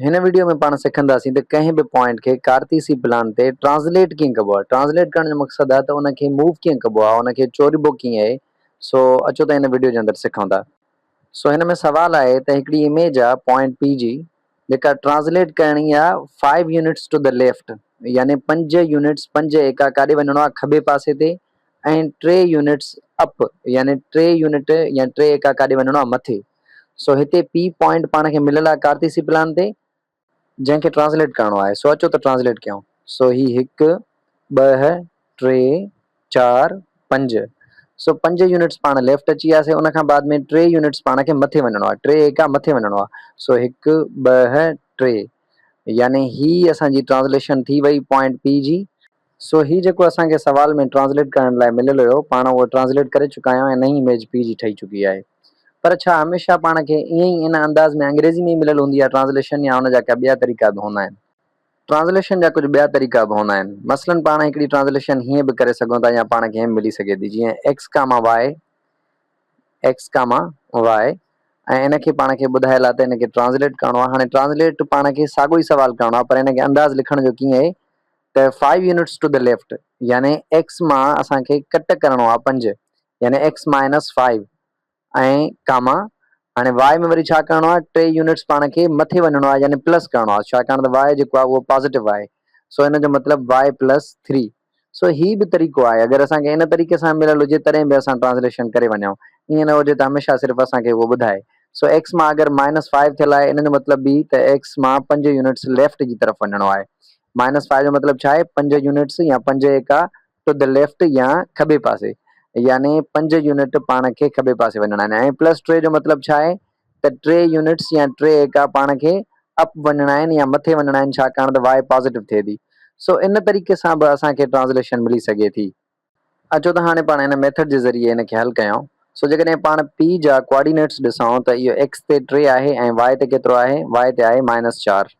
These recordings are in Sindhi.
هن وڊيو ۾ پاڻ سکنداسين ته ڪنهن به پوائنٽ کي ڪارتيسي پلان تي ٽرانسليٽ ڪيئن ڪبو آهي. ٽرانسليٽ ڪرڻ جو مقصد آهي ته ان کي موو ڪيئن ڪبو آهي، ان کي چوربو ڪيئن آهي. سو اچو ته هن وڊيو جي اندر سکون ٿا. سو هن ۾ سوال آهي ته هڪڙي اميج آهي پوائنٽ پي جي جيڪا ٽرانسليٽ ڪرڻي آهي five units to the left يعني پنج يونٽس پنج ايڪا ڪاڏي وڃڻو آهي کٻي پاسي تي ۽ ٽي يونٽس اپ يعني ٽي يونٽ يا ٽي ايڪا ڪاڏي وڃڻو آهي مٿي. سو هتي پي پوائنٽ پاڻ کي مليل آهي ڪارتيسي پلان تي جنهن کي ٽرانسليٽ ڪرڻو آهي. سو اچو ته ٽرانسليٽ ڪيون. سو هي هڪ، ٻه، ٽي، چار، پنج. سو پنج يونٽس پاڻ ليفٽ اچي وياسي ان کان بعد ۾ ٽي يونٽس پاڻ کي مٿي وڃڻو آهي ٽي ايڪا مٿي وڃڻو آهي. سو هڪ، ٻه، ٽي يعني هي اسان جي ٽرانسليشن ٿي وئي پوائنٽ پي جي. سو هي جيڪو اسان کي سوال ۾ ٽرانسليٽ ڪرڻ لاء مليل هيو پاڻ اهو ٽرانسليٽ ڪري چڪا آهيون ۽ نئين اميج پي جي ٺهي چڪي آهي. پر ڇا هميشه پاڻ کي ائين ئي ان انداز ۾ انگريزي ۾ ئي مليل هوندي آهي ٽرانسليشن يا ان جا ڪا ٻيا طريقا به هوندا آهن؟ ٽرانسليشن جا ڪجهه ٻيا طريقا به هوندا آهن. مثلاً پاڻ هڪڙي ٽرانسليشن هيئن به ڪري سگهون ٿا يا پاڻ کي هيئن به ملي سگهي ٿي جيئن X comma Y X comma Y ۽ ان کي پاڻ کي ٻڌايل آهي ته ان کي ٽرانسليٽ ڪرڻو آهي. هاڻي ٽرانسليٽ پاڻ کي ساڳيو ئي سوال ڪرڻو آهي پر ان کي انداز لکڻ جو ڪيئن آهي ته five units to the left يعني ايڪس مان اسان کي ڪٽ ڪرڻو آهي پنج يعني ايڪس مائنس فائيو ۽ ڪاما هاڻي واء ۾ وري ڇا ڪرڻو آهي ٽي يونٽس پاڻ کي مٿي وڃڻو آهي يعني پلس ڪرڻو آهي ڇاڪاڻ ته واء جيڪو آهي اهو پازيٽو آهي سو ان جو مطلب واء پلس ٿري سو هي به طريقو آهي اگر اسان کي ان طريقي سان مليل هجي تڏهن به اسان ٽرانسليشن ڪري وڃون ائين نه هجي ته هميشه صرف اسان کي اهو ٻڌائي سو ايڪس مان اگر مائنس فائيو ٿيل آهي ان جو مطلب به ته ايڪس مان پنج يونٽس ليفٽ جي طرف وڃڻو آهي مائنس فائيو جو مطلب ڇا آهي پنج يونٽس يا پنج ايڪا ٽو the left يا کٻي پاسي يعني پنج يونٽ پاڻ کي کٻي پاسي وڃڻا آهن ۽ پلس ٽي جو مطلب ڇا آهي ته ٽي يونٽس يا ٽي ايڪا پاڻ کي اپ وڃڻا آهن يا مٿي وڃڻا آهن ڇاڪاڻ ته واء پازيٽو ٿئي ٿي سو ان طريقي سان به اسان کي ٽرانسليشن ملي سگهي ٿي. اچو ته هاڻي پاڻ ان ميٿڊ جي ذريعي ان کي حل ڪيون. سو جيڪڏهن پاڻ پي جا ڪوآرڊينيٽس ڏسون ته اهو ايڪس تي ٽي آهي ۽ واء تي ڪيترو آهي؟ واء تي آهي مائنس چار.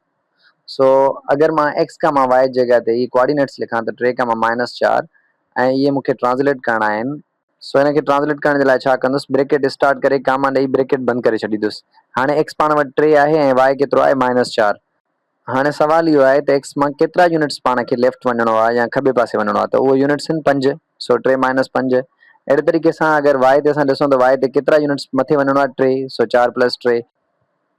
سو اگر مان ايڪس ڪاما واء جي جڳهه تي اهي ڪوآرڊينيٽس لکان ته ٽي ڪاما مائنس چار ۽ اهي مون کي ٽرانسليٽ ڪرڻا آهن. سو هن کي ٽرانسليٽ ڪرڻ جي لاء ڇا ڪندس، بريڪيٽ اسٽارٽ ڪري ڪاما ڏئي بريڪيٽ بند ڪري ڇڏيندس. هاڻي ايڪس پاڻ وٽ ٽي آهي ۽ واء ڪيترو آهي مائنس چار. هاڻي سوال اهو آهي ته ايڪس مان ڪيترا يونٽس پاڻ کي ليفٽ وڃڻو آهي يا کٻي پاسي وڃڻو آهي ته اهو يونٽس آهن پنج، سو ٽي مائنس پنج. اهڙي طريقي سان اگر واء تي اسان ڏسون ته واء تي ڪيترا يونٽس مٿي وڃڻو آهي ٽي، سو چار پلس ٽي.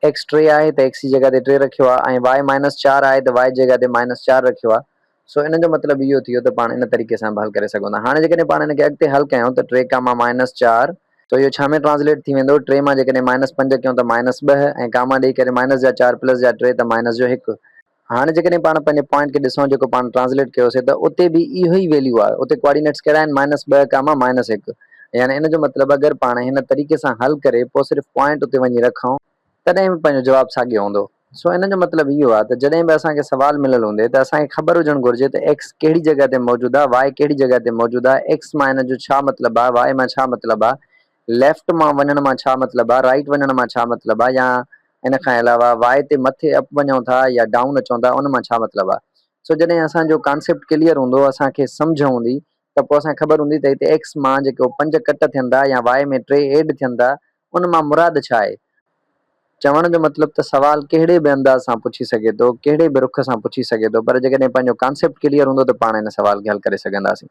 ايڪس ٽي آهي ته ايڪس جي جڳهه تي ٽي رکيو آهي ۽ واء مائنس چار آهي ته واء جي جڳهه تي مائنس چار رکيو آهي سو ان جو مطلب اهو ٿيو ته پاڻ ان طريقي سان به حل ڪري سگهون ٿا هاڻي جيڪڏهن پاڻ ان کي اڳتي حل ڪيون ته ٽي ڪاما مائنس چار سو اهو ڇا ۾ ٽرانسليٽ ٿي ويندو ٽي مان جيڪڏهن مائنس پنج ڪيون ته مائنس ٻه ۽ ڪاما ڏئي ڪري مائنس جا چار پلس جا ٽي ته مائنس جو هڪ هاڻي جيڪڏهن پاڻ پنهنجي پوائنٽ کي ڏسون جيڪو پاڻ ٽرانسليٽ ڪيوسي ته اتي به اهو ئي ويليو آهي اتي ڪوآرڊينيٽس ڪهڙا آهن مائنس ٻه ڪاما مائنس هڪ يعني ان جو مطلب اگر پاڻ هن طريقي سان حل ڪري پوء صرف پوائنٽ اتي وڃي رکون تڏهن به پنهنجو جواب ساڳيو هوندو سو ان جو مطلب اهو آهي ته جڏهن به اسان کي سوال مليل هوندي ته اسان کي خبر هجڻ گهرجي ته ايڪس ڪهڙي جڳهه تي موجود آهي واء ڪهڙي جڳهه تي موجود آهي ايڪس مان ان جو ڇا مطلب آهي واء مان ڇا مطلب آهي ليفٽ مان وڃڻ مان ڇا مطلب آ، رائيٽ وڃڻ مان ڇا مطلب آ يا ان کان علاوه واء تي مٿي اپ وڃون ٿا يا ڊائون اچون ٿا ان مان ڇا مطلب آ. سو جڏهن اسان جو ڪانسيپٽ ڪليئر هوندو اسان کي سمجهه هوندي ته پوء اسان کي خبر هوندي ته هتي ايڪس مان جيڪو پنج ڪٽ ٿين ٿا يا واء ۾ ٽي ايڊ ٿين ٿا ان مان مراد ڇا آهي. چوڻ جو مطلب ته سوال ڪهڙي به انداز سان پڇي سگهي ٿو، ڪهڙي به رخ سان پڇي سگهي ٿو پر جيڪڏهن پنهنجو ڪانسيپٽ ڪليئر هوندو ته پاڻ ان سوال کي حل ڪري سگهنداسين.